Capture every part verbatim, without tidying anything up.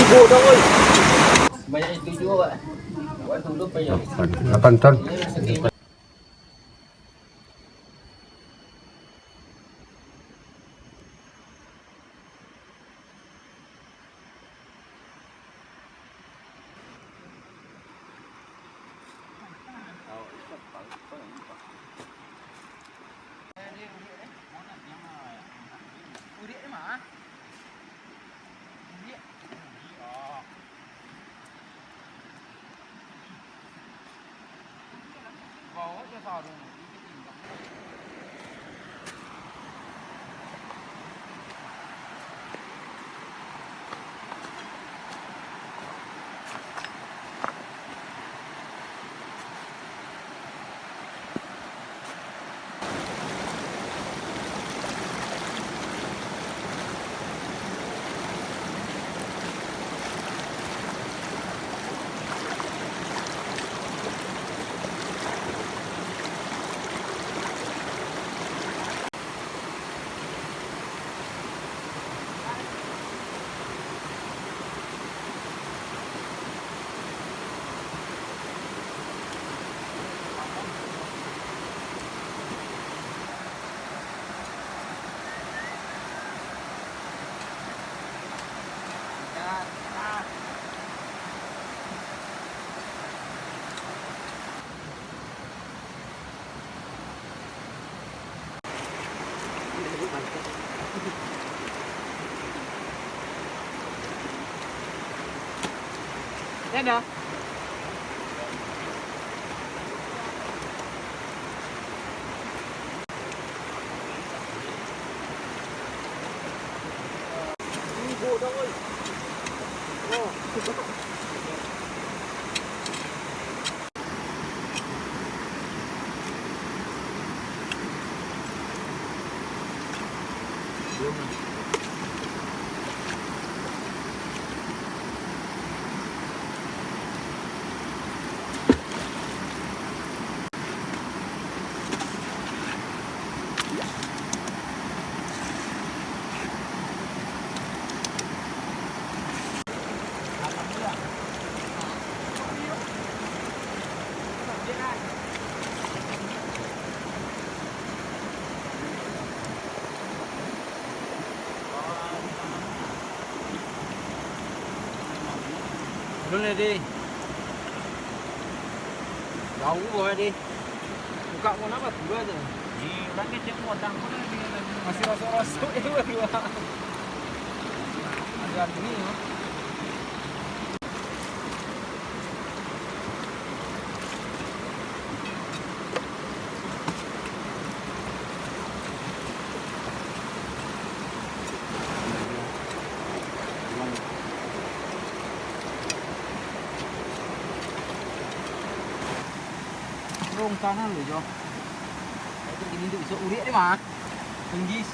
Banyak itu juga, Pak. Buat dulu, Pak, ya. Lapan ton. Dadah. Alun lai, Di. Jauah, Di. Buka mo napa tu aja. Di, urang kecek modang ko lah, Di. Masih rosok-rosok, Di, baru. Agak gini, yo. Rong tanah lo, Jo. Itu gini tu bisa urik deh, mah. Tinggi.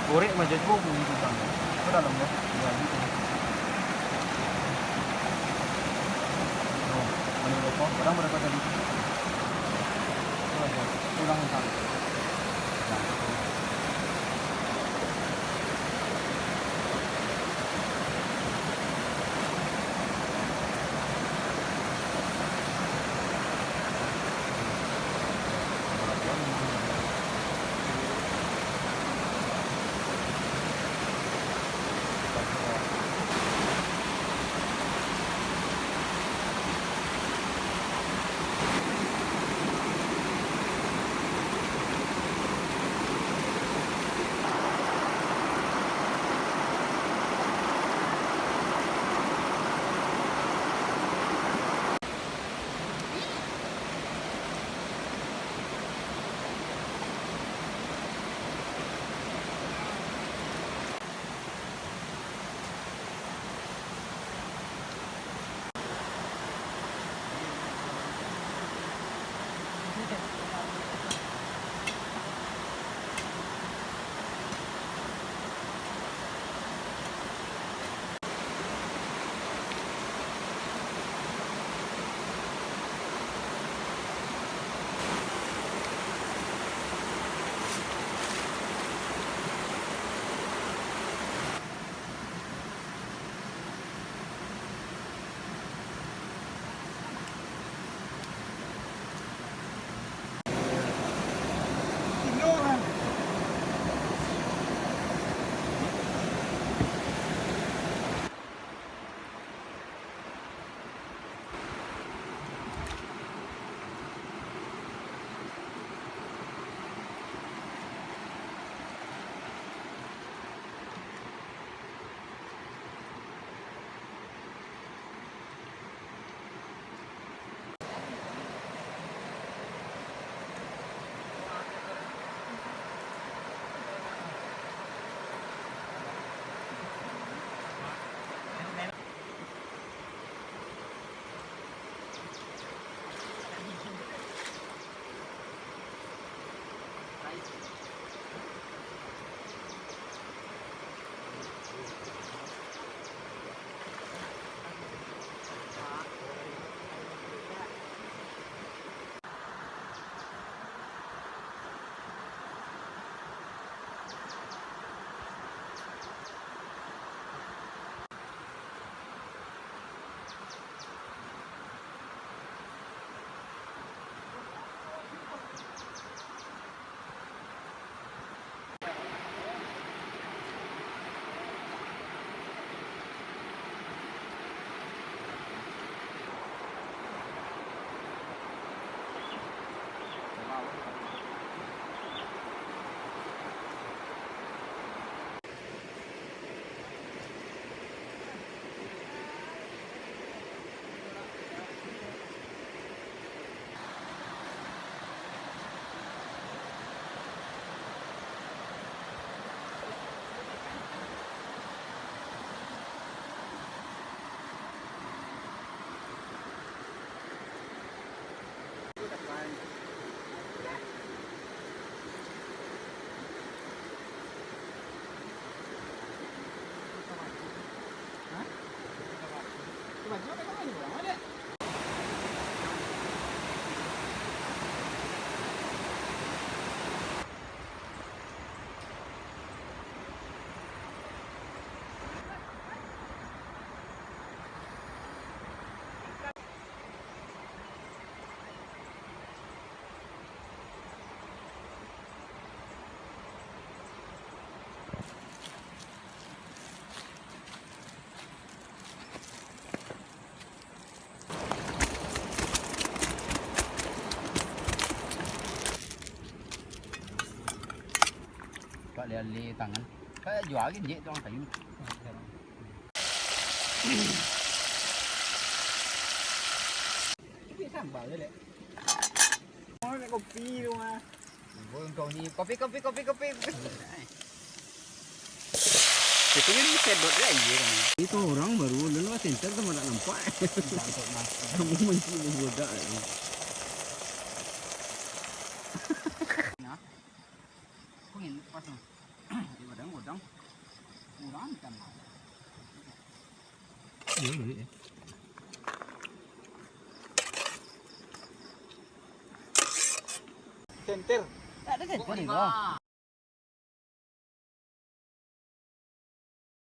Gorek macam tu, bunyi tu kan. Apa dalam dia? Dia habis tu. Oh, mana rokok? Barang berapa tadi? Kurang utang. Lele tangan. Kayak jual lagi, Jek, tuang kayu. Ini sambal je, Lek. Mau nak kopi tu mah. Boy, kau ni. Kopi, kopi, kopi, kopi. Itu kan sedot lah, iya kan. Itu orang baru, lalu senter sama tak nampak. Kamu masih bodoh. Nah. Aku ngin pas tu. Di godang-godang. Murah kan. Iya, iya. Senter. Tak ada senter ni, Bang.